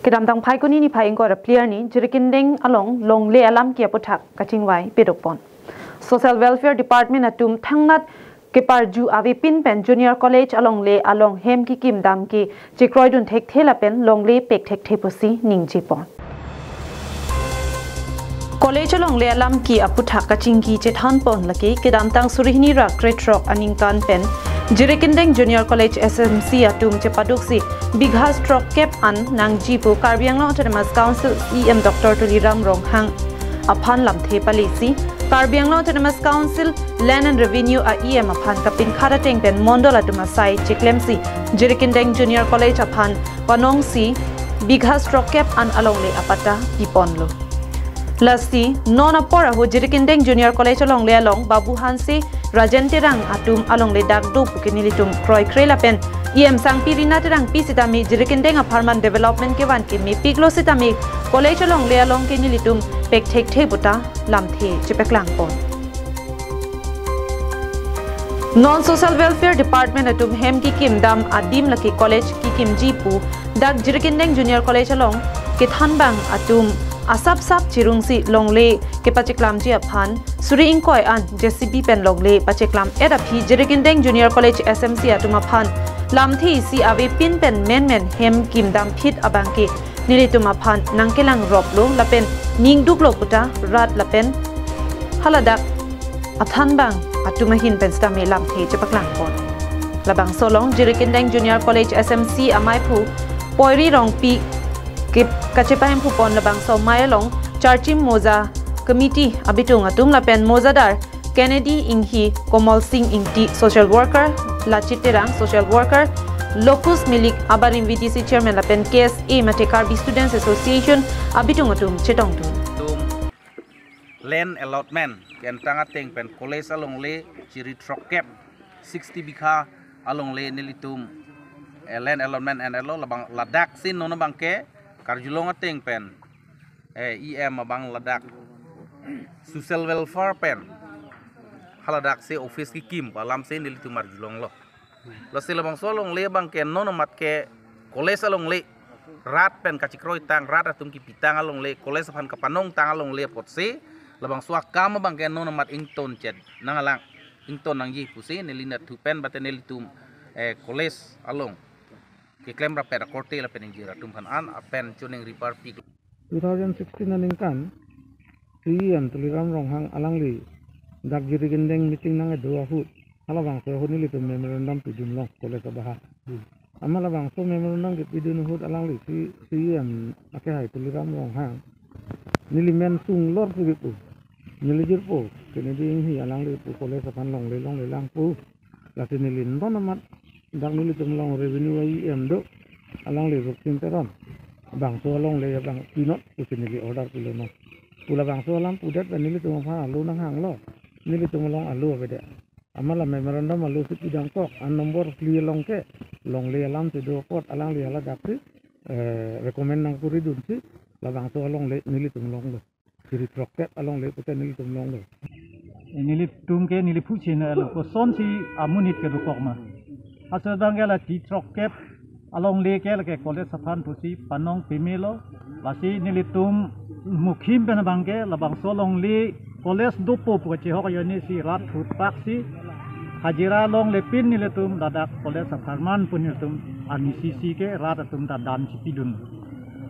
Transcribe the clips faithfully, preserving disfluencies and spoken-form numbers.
Kedamtang Phaikuni niphai ingkoi ra phli arni Jirikindeng along longle alam ke aputhak kachingvai pedok pon. Social Welfare Department atum thangnat keparju avepin pen Junior College alongle along hem kekim dam ke chekroidun thekthe lapen longle pek thekthe pusi ningje pon. College alongle alam ke aputhak kachingki chethan pon lake kedamtang suri hini ra krethrok aningkan pen Jirikindeng Junior College S M C atum chepaduksi bigha throkkep an nangji pu Karbi Anglong Autonomous Council E M Doctor Tuliram Ronghang aphan lamthe palesi Karbi Anglong Autonomous Council Land and Revenue a E M aphan kapinkhat ateng pen mondol atum asai cheklemsi Jirikindeng Junior College aphan panongsi bigha throkkep an alongle apatta piponlo. Lasi non apor ahut Jirikindeng Junior College alongle along Babu Hanse, Rajen Terang atum alongle dak do puke nelitum kroikre lapen E M Sangpi Rina Terangpi sitame Jirikindeng apharman development kevan ke mepiklo sitame college alongle along ke nelitum pek thekthe puta lamthe chepaklang pon. Non Social Welfare Department atum hem kekim dam adim lake college kekimji pu dak Jirikindeng Junior College along kethanbang atum asap sap chirungsi longle kepacheklamji aphan suri ingkoi an J C B pen longle pacheklam et aphi Jirikindeng Junior College S M C atum aphan lamthe isi avepin pen menmen hem kimdam phit abangke nelitum aphan nangkelang roplo lapen ningduklo puta rat lapen haladak athanbang atum ahin pen sitame lamthe chepaklang pon. Labangso along Jirikindeng Junior College S M C amei aphu Poiri Rongpi ke kachepahemphu pon labangso amei along Charchim Moza Committee abitung atum lapen mozadar Kennedy Inghi, Komol Sing Ingti, social worker, Lachit Terang, social worker, Locus Milik, abarim V D C chairman lapen K S A mate Karbi Students Association abitung atum chetongdun. Tum land allotment kentang ateng pen college alongle chiri throkkep sixty bigha alongle nelitum, eh, land allotment en-etlo labang ladak si non abangke karjulong ateng pen eh, E M abang ladak social welfare pen haladak si office kekim pu alam si nelitum arjulonglo. Lasi labangso alongle abangke non amat ke college alongle rat pen kachekroitang, rat atum kepitang alongle, college aphan kapanongtang alongle apotsi labangso akam abangke non amat ingtonchet nanglang, ington nangji pusi neli nathu pen bate nelitum, eh, college along keklem rapet akorte lapen ingjir atum aphan an apen choningri parpik. Two thousand sixteen aningkan, C E M Tuliram Ronghang alangli dak Jirikindeng meeting nangkedo ahut, halabangso ahut nelitum memorandum pidunlong college abaha. Amat labangso memorandum kepidun ahut alangli si C E M akehai Tuliram Ronghang neli men sunglor si pu, neli jirpo, Kennedy Inghi alangli pu college aphan longle longle lang pu. Lasi neli non amat dak nelitum along revenue E M do, alangli Ruksin Teron, bangso alongle abang pinot pusi neli order pilonang. Pu labangso alam pudet pen nelitum aphan alo nanghanglo, nelitum along alo avedet. Amat la memorandum alo si pidangkok, an nombor phli along ke longle alam si do apot alangli haladak si, eh, recommend nangkuridunsi labangso alongle nelitum longlo. Chiri throkkep alongle puta nelitum longlo. Eh, nelitum ke neli phu chinelo, kosonsi amonit kedokok ma. Asal abangke la chiri throkkep alongle ke lake college aphan pusi panong pemelo. Lasi nelitum mukhim pen abangke labangso alongle college dopo pu kachehok ajoine si rat thutpaksi hajira longlepin nelitum ladak college apharman pu nelitum arni sisi ke rat atum ta dam chipidun.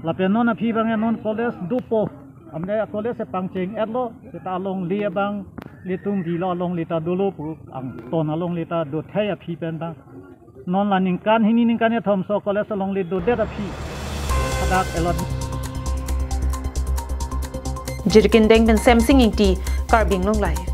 Lapen non aphi abangke non college dopo. Amne college si pangcheng-etlo, seta alongle abang nelitum bilo, alongle ta dolo pu angton alongle ta dothai aphi pen abang. Non la ningkan hini ningkan kethom so college alongle dodet aphi. Hadak elot. Jirikindeng pen Semsing Ingti, Karbi Anglong Live.